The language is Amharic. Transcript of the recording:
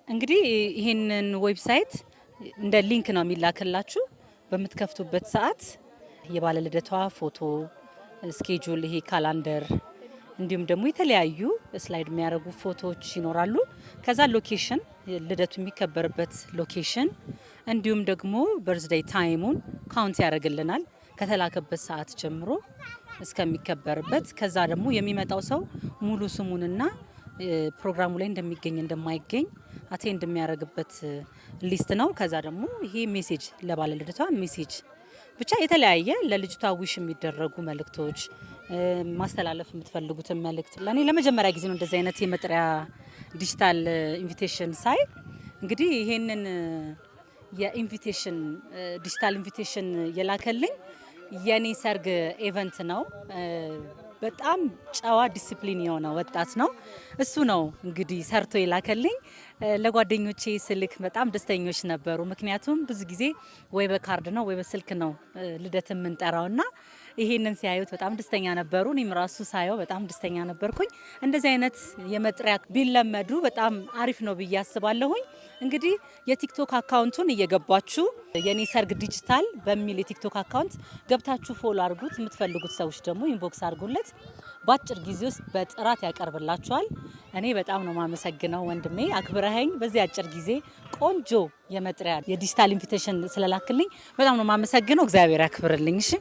እንግዲህ ይህንን website እንደ link ነው የሚላክላችሁ። በምትከፍቱበት ሰዓት የባለ ልደቷ ፎቶ፣ schedule፣ ይሄ calendar እንዲሁም ደግሞ የተለያዩ slide የሚያደርጉ ፎቶዎች ይኖራሉ። ከዛ location፣ ልደቱ የሚከበርበት location እንዲሁም ደግሞ birthday time ኡን count ያደርግልናል ከተላከበት ሰዓት ጀምሮ እስከሚከበርበት። ከዛ ደግሞ የሚመጣው ሰው ሙሉ ስሙንና ፕሮግራሙ ላይ እንደሚገኝ እንደማይገኝ attend የሚያደርግበት list ነው። ከዛ ደግሞ ይሄ message ለባለ ልደቷ message ብቻ የተለያየ ለልጅቷ wish የሚደረጉ መልእክቶች፣ ማስተላለፍ የምትፈልጉትን መልእክት። ለእኔ ለመጀመሪያ ጊዜ ነው እንደዚህ አይነት የመጥሪያ digital invitation ሳይ። እንግዲህ ይሄንን የ invitation digital invitation የላከልኝ የኔ ሰርግ event ነው። በጣም ጨዋ ዲሲፕሊን የሆነ ወጣት ነው። እሱ ነው እንግዲህ ሰርቶ የላከልኝ። ለጓደኞቼ ስልክ በጣም ደስተኞች ነበሩ። ምክንያቱም ብዙ ጊዜ ወይ በካርድ ነው ወይ በስልክ ነው ልደት የምንጠራው እና ይሄንን ሲያዩት በጣም ደስተኛ ነበሩ። እኔም ራሱ ሳየው በጣም ደስተኛ ነበርኩኝ። እንደዚህ አይነት የመጥሪያ ቢለመዱ በጣም አሪፍ ነው ብዬ አስባለሁኝ። እንግዲህ የ TikTok account ኡን እየገባችሁ የኔ ሰርግ ዲጂታል በሚል የ TikTok account ገብታችሁ follow አድርጉት። የምትፈልጉት ሰዎች ደግሞ inbox አድርጉለት። በአጭር ጊዜ ውስጥ በጥራት ያቀርብላችኋል። እኔ በጣም ነው የማመሰግነው ወንድሜ፣ አክብረኸኝ በዚህ አጭር ጊዜ ቆንጆ የመጥሪያ የ digital invitation ስለላክልኝ በጣም ነው የማመሰግነው። እግዚአብሔር ያክብርልኝ። እሺ።